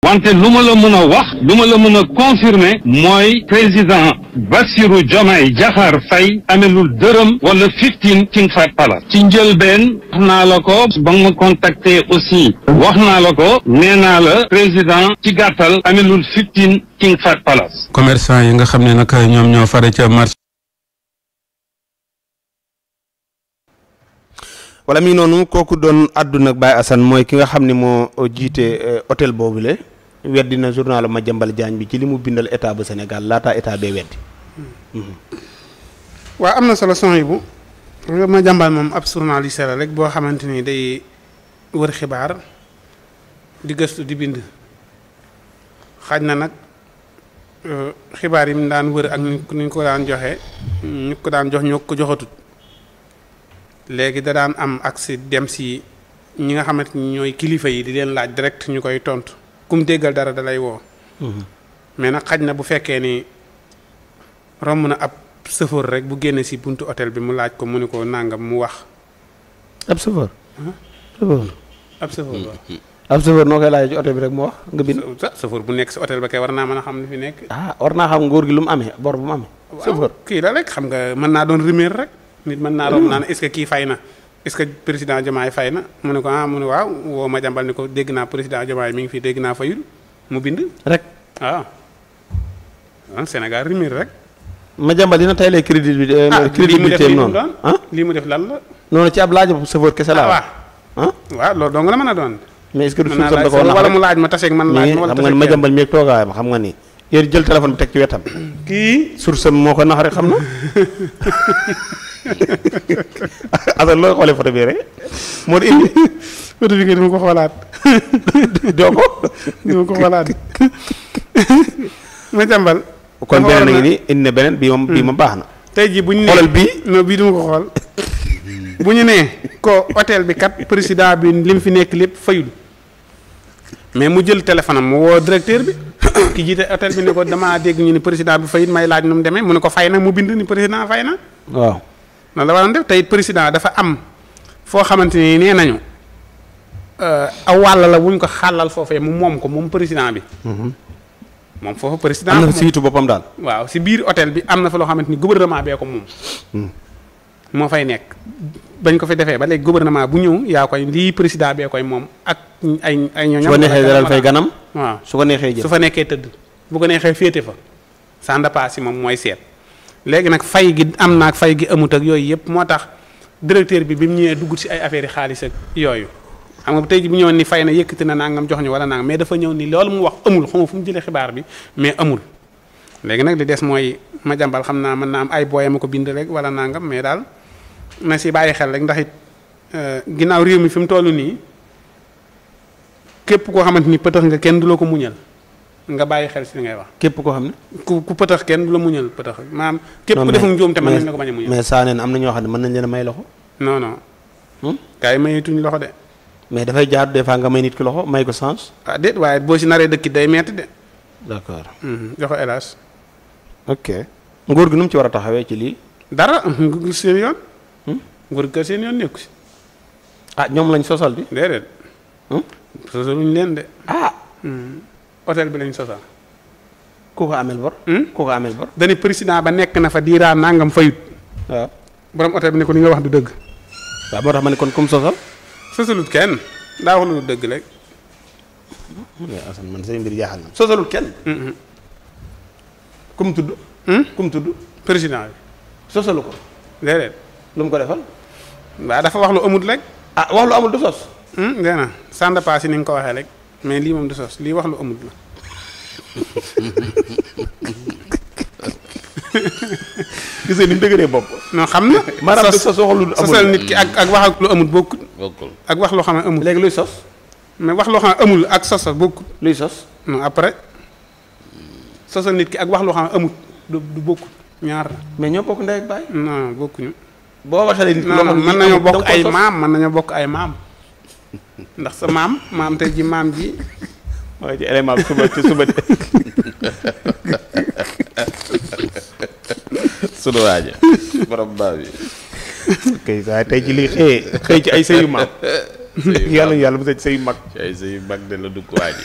wante lu ma la mën a wax lu ma la mën a confirmer mooy président Bassirou Diomaye Diakhar Faye amelul dërëm wala 15 King Fahd Palace ci njëlbeen wax naa la ko ba nga ma contacter aussi wax naa la ko nee naa la président ci gàttal amelul 15 King Fahd Palace. commerçant yi nga xam ne nag ñoom ñoo fare ca marché. wala mi noonu kooku doon àdduna ak Baye Assane mooy ki nga xam ne moo jiite hôtel boobule weddi na journal Madiambal Diagne bi ci li mu bindal état bu Sénégal laataa état bee weddi. waaw am na solo son yi bu Madiambal moom ab journaliste la rek boo xamante ni day wër xibaar di gëstu di bind xaaj na nag xibaar yi mu daan wër ak ni ñu ko daan joxe ñu ko daan jox ñoo ko joxatut léegi da daan am accès dem si ñi nga xamante ni ñooy kilifa yi di leen laaj direct ñu koy tontu kum déggal dara da lay woo. mais nag xaj na bu fekkee ni romb na ab chauffeur rek bu génne si buntu hôtel bi mu laaj ko mu ne ko nangam mu wax. ab chauffeur. ab chauffeur waaw. ab chauffeur noo koy laajee ci hôtel bi rek mu wax nga bind. chauffeur bu nekk si hôtel ba kay war naa mën a xam li fi nekk. war naa xam nguur gi lu mu amee bor bu mu amee. chauffeur kii la rek xam nga mën naa doon rumeur rek. nit mën naa doon naan est-ce que kii fay na est-ce que président Diomaye fay na mu ne ko mu ne waaw woo Madiambal ni ko dégg naa président Diomaye mi ngi fi dégg naa fayul mu bind. rek waaw. Sénégal rumeur rek. Madiambal dina tay lay crédit bi. crédibilité am noonu lii mu def lan la. noonu ci ab laaj bu chauffeur kese la waaw loolu dong la mën a doon. mais est-ce que du suuf da ko wala mu laaj ma taseeg man laaj ma wala xam nga ne Madiambal mi ak toogaayam xam nga ni yéen jël téléphone bi teg ci wetam. kii source am moo ko nax rek xam na. Assane looy xoolee photo bi rek moo di indi photo bi nga dima ko xoolaat doo ko dima ko xoolaat Madiambal kon beneen a ngi nii indi na beneen bii moom baax na tey jii bu ñu nee xoolal bii non bii duma ko xool bu ñu nee ko hôtel bi kat président bi li mu fi nekk lépp fayul mais mu jël téléphone am mu woo directeur bi ki jiite hôtel bi ne ko damaa dégg ñu ni président bi fayit may laaj nu mu demee mu ne ko fay na mu bind ni président fay na waaw noonu la waroon def tey président dafa am foo xamante ni nee nañu aw wàll la wuñ ko xàllal foofee mu moom ko moom président bi moom foofu président am na fa siitu boppam daal waaw si biir hôtel bi am na fa loo xamante ni gouvernement bee ko moom moo fay nekk bañ ko fi defee ba léegi gouvernement bu ñëw yaa koy lii président bee koy moom ak ay ñooñam. su ko neexee dalal fay ganam. waaw su ko neexee jël su fa nekkee tëdd bu ko neexee féete fa sans passe moom mooy seet. léegi nag fay gi am naag fay gi amut ak yooyu yëpp moo tax directeur bi mu ñëwee dugg si ay affaires yi xaalis ak yooyu xam nga tey ji bu ñëwoon ni fay na yëkkati na nangam jox ñu wala nangam mais dafa ñëw ni loolu mu wax amul xam nga fu mu jëlee xibaar bi mais amul. léegi nag li des mooy Madiambal xam naa mën naa am ay booyam ko bind rek wala nangam mais daal na si bàyyi xel rek ndax it ginnaaw réew mi fi mu toll nii képp koo xamante ni pëtëx nga kenn du la ko muñal nga bàyyi xel si li ngay wax. képp koo xam ne. ku pëtëx kenn du la muñal pëtëx maanaam. képp ku defum njuum te mën nañ la ko bañ a muñal. mais saa neen am na ñoo xam ne mën nañ leen a may loxo. non non. gars yi mayetuñ loxo de. mais dafay jaar des fois nga may nit ki loxo may ko sens. ah déet waaye boo si naree dëkk day metti de. d'accord. joxo hélas. ok nguur gi nu mu ci war a taxawee ci lii. dara nguur seen yoon. nguur gi seen yoon nekku si. ñoom lañ sosal di. déedéet. sosaluñ leen de. hôtel bi lañ sosal. ku ko amel bor. ku ko amel bor. dañu président ba nekk na fa diiraa nangam fayut. waaw borom hôtel bi ne ko li nga wax du dëgg. waaw moo tax ma ne kon kum sosal. sosalut kenn daa wax lu dëgg rek. Assane man say mbir jaaxal na sosalut kenn. kum tudd. kum tudd. président bi. sosalu ko. déedéet. lu mu ko defal. waaw dafa wax lu amut rek. wax lu amul du sos. dégg naa sans passe ni nga ko waxee rek mais lii moom du sos lii wax lu amut la. gis nga ni mu dëgëree bopp. non xam na. maanaam du sos wax lu amul sosal nit ki ak wax ak lu amut bokkut. ak wax loo xam ne amul. léegi luy sos. mais wax loo xam ne amul ak sosal bokkut. luy sos. non après sosal nit ki ak wax loo xam ne amut du bokkut ñaar la. mais ñoo bokk ndey ak baay. non bokkuñu. boo waxee nit ki loo xam ne mën nañoo bokk ay maam mën nañoo bokk ay maam ndax sa maam tey ji maam ji. mooy ci élément bi suba ci suba de. sunu waaja borom baa bi. kay saa tey ci lii xëy ci ay sëyu maam. yàlla bu sëy sëyu mag. ci ay sëyu mag de la dugg waaji.